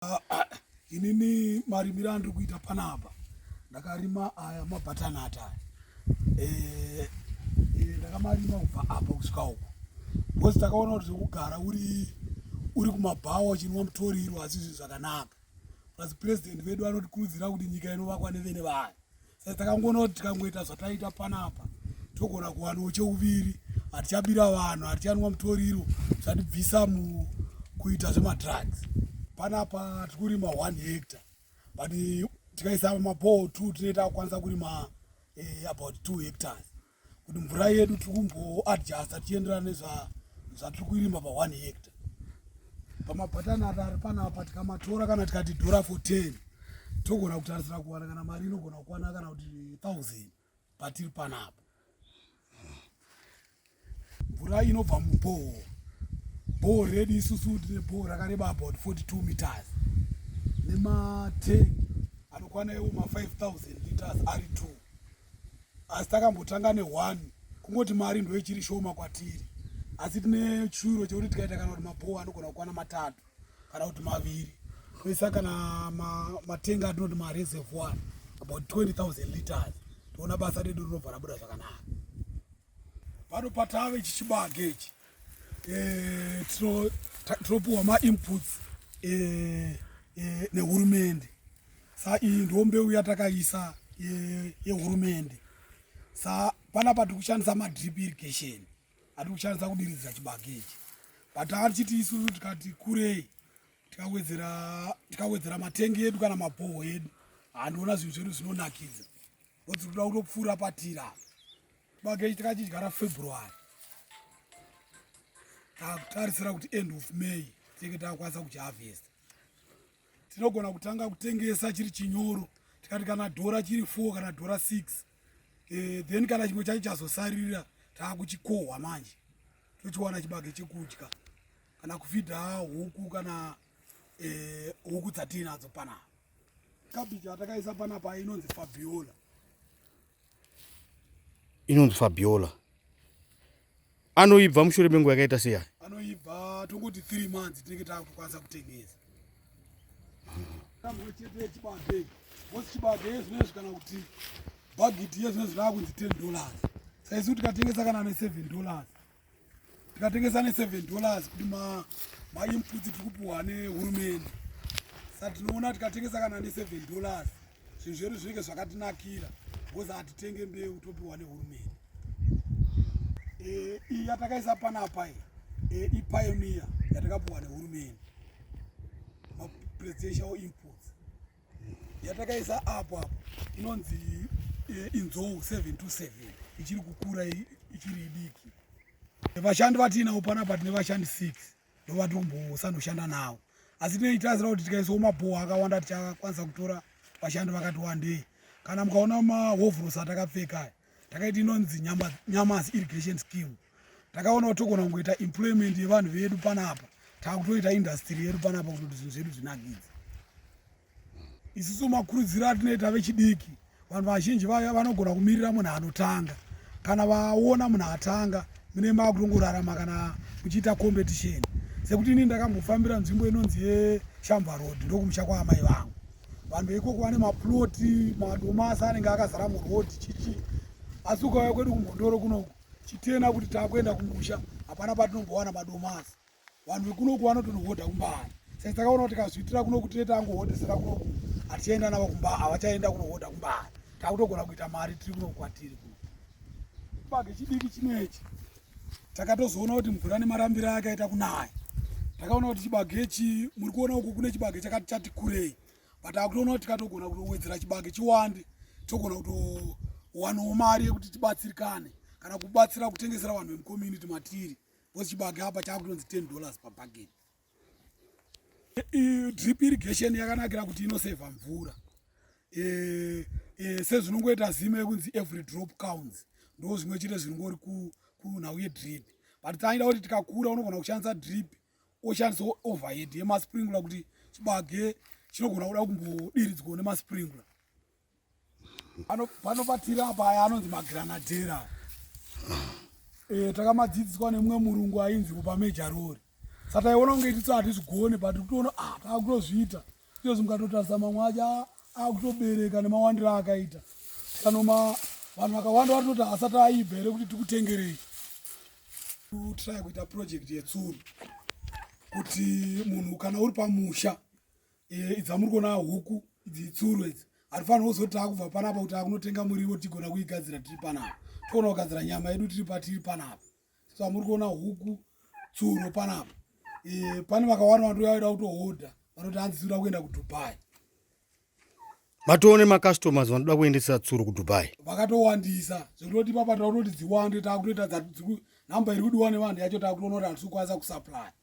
Ah, ah, inini marimiro andiri kuita panapa ndakarima aya mabutternut aya eh, eh, ndakamarima kubva apa kusvika uko because takaona kuti zvekugara uri uri kumabhawa uchinwa mutoriro asi zvinhu zvakanaka plus president vedu vanotikurudzira kuti nyika inovakwa nevene vayo. Saka takangoona kuti tikangoita zvataita panapa togona kuwanawo cheuviri, hatichabira vanhu, hatichanwa mutoriro, zvatibvisa mukuita zvemadrugs. Panapa tiri kurima 1 hectare but tikaisa mabhoho 2 tinenge takukwanisa kurima about 2 hectares kuti mvura yedu tiri kumboadjusta tichienderana nezvatiri kuirima pa 1 hectare. Pamabhatani ari panapa tikamatora kana tikati dhora for 10 togona kutarisira kuwana kana mari inogona kukwana kana kuti 1000 patiri panapa. Mvura inobva mubhoho, bhoho redu isusu tine bhoho rakareba about 42 meters nematengi anokwana iwo ma 5000 liters ari 2, asi takambotanga ne1 kungoti mari ndo ichiri shoma kwatiri, asi tine chishuviro chekuti tikaita kana kuti mabhoho anogona kukwana 3 kana kuti 2, toisa kana matenga atinoti mareservoir about 20,000 liters, toona basa redu rinobva rabuda zvakanaka. Pano patave chichibage ichi, tinopiwa mainputs nehurumende. Sa iyi ndo mbeu yatakaisa yehurumende. Sa panapa tiri kushandisa madrip irrigation atiri kushandisa kudiridzira chibage ichi, but tichiti isusu tikati kurei tikawedzera matengi edu kana mabhoho edu, handiona zvinhu zvedu zvinonakidza because tiri kuda kutopfuura patiri apa. Chibage ichi takachidyara February, takutarisira kuti end of May tinenge takukwanisa kuchiharvesta. Tinogona kutanga kutengesa chiri chinyoro, tikati kana dhora chiri 4 kana dhora 6, then kana chimwe chacho chazosarira taakuchikohwa manje, tochiwana chibage chekudya kana kufidha huku kana huku dzatiinadzo panapa. Cabbage yatakaisa panapa inonzi Fabiola. Inonzi Fabiola. Anoibva mushure menguva yakaita sei aya? Anoibva tongoti 3 months tinenge taakutokwanisa kutengesa. Chete chibage, bosi chibage zvinezvi kana kuti bhagiti yezvinezvi raakunzi $10. Saisu tikatengesa kana ne$7, tikatengesa ne$7 kuti mainputs tiri kupiwa nehurumende, saka tinoona tikatengesa kana ne$7 zvinhu zvedu zvinenge zvakatinakira because hatitenge mbeu, topiwa nehurumende. Iyi yatakaisa panapa iyi ipioneer yatakapiwa nehurumende, mapresidential inputs. Yatakaisa apo apo inonzi Inzou 727, ichiri kukura, ichiri idiki. Vashandi vatiinavo panapa, tine vashandi 6 ndovati kumbosanoshanda navo, asi tinoitarisira kuti tikaisawo mabhoho akawanda tichakwanisa kutora vashandi vakati wandei. Kana mukaona mahovhorosi atakapfeka aya, takaita inonzi Nyamasi Irrigation Scheme. Takaona kuti togona kungoita employment yevanhu vedu panapa, taakutoita industry yedu panapa kuti zvinhu zvedu zvinakidze. Isusu makurudziro atinoita vechidiki, vanhu vazhinji vanogona kumirira munhu anotanga. Kana vaona munhu atanga, mune makutongorarama kana muchiita competition. Sekuti inini ndakambofambira nzvimbo inonzi yeShamva Road, ndokumusha kwaamai vangu. Vanhu veikoko vane maploti, madomasi anenge akazara muroad chichi, asi ukauya kwedu kuMhondoro kunoku chitena kuti takuenda kumusha, hapana patinombowana madomasi. Vanhu vekunoku vanotonohodha kuMbare. Saka takaona kuti tikazviitira kunoku tine tangohodhesera kunoku, hatichaenda navo kumba, havachaenda kunohodha kuMbare, takutogona kuita mari tiri kunoku kwatiri kuno. Chibage chidiki chinechi takatozoona kuti mvura nemarambiro akaita kunaya, takaona kuti chibage ichi, muri kuona uku kune chibage chakati chati kurei, but akutoona kuti tikatogona kutowedzera chibage chiwande, togona kutowanawo mari yekuti tibatsirikane kana kubatsira kutengesera vanhu vemucommunity matiri, because chibage apa chakutonzi $10 pabhageti. Drip irrigation yakanakira kuti inosevha mvura, sezvinongoita zime yekunzi "every drop counts", ndo zvimwe chete zvinongori kunhau yedrip. But taida kuti tikakura unogona kushandisa drip, oshandisawo overhead yemasprinkler, kuti chibage chinogona kuda kumbodiridzwawo nemasprinkler. Panobatira apa aya anonzi magranadera. Takamadzidziswa nemumwe murungu ainzi Rupa Major Rori. Saka taiona kunge itisu hatizvigone, but kutoona ah, taakutozviita. Izvozvi mukatotarisa mamwe acho akutobereka nemawandiro aakaita. Tikanoma vanhu vakawanda vatoti asati aibva here kuti tikutengerei. Try kuita project yetsuro kuti munhu kana uri pamusha e, idzi amuri kuona huku idzi itsuro idzi hatifaniri kuzoti taakubva panapa kuti akunotenga muriwo tigona kuigadzira tiri panapa togona kugadzira nyama yedu tiri patiri panapa so amuri kuona huku tsuro panapa e, pane vakawanda vanotouya vaida kutohodha vanoti hanzi tinoda kuenda kudubai. Matoone macustomers vanoda kuendesa tsuro kuDubai? Vakatowandisa zvekutoti papa takunoti dziwande, takutoita nhamba iri kudiwa nevanhu yacho takutoona kuti hatisi kukwanisa kusupply.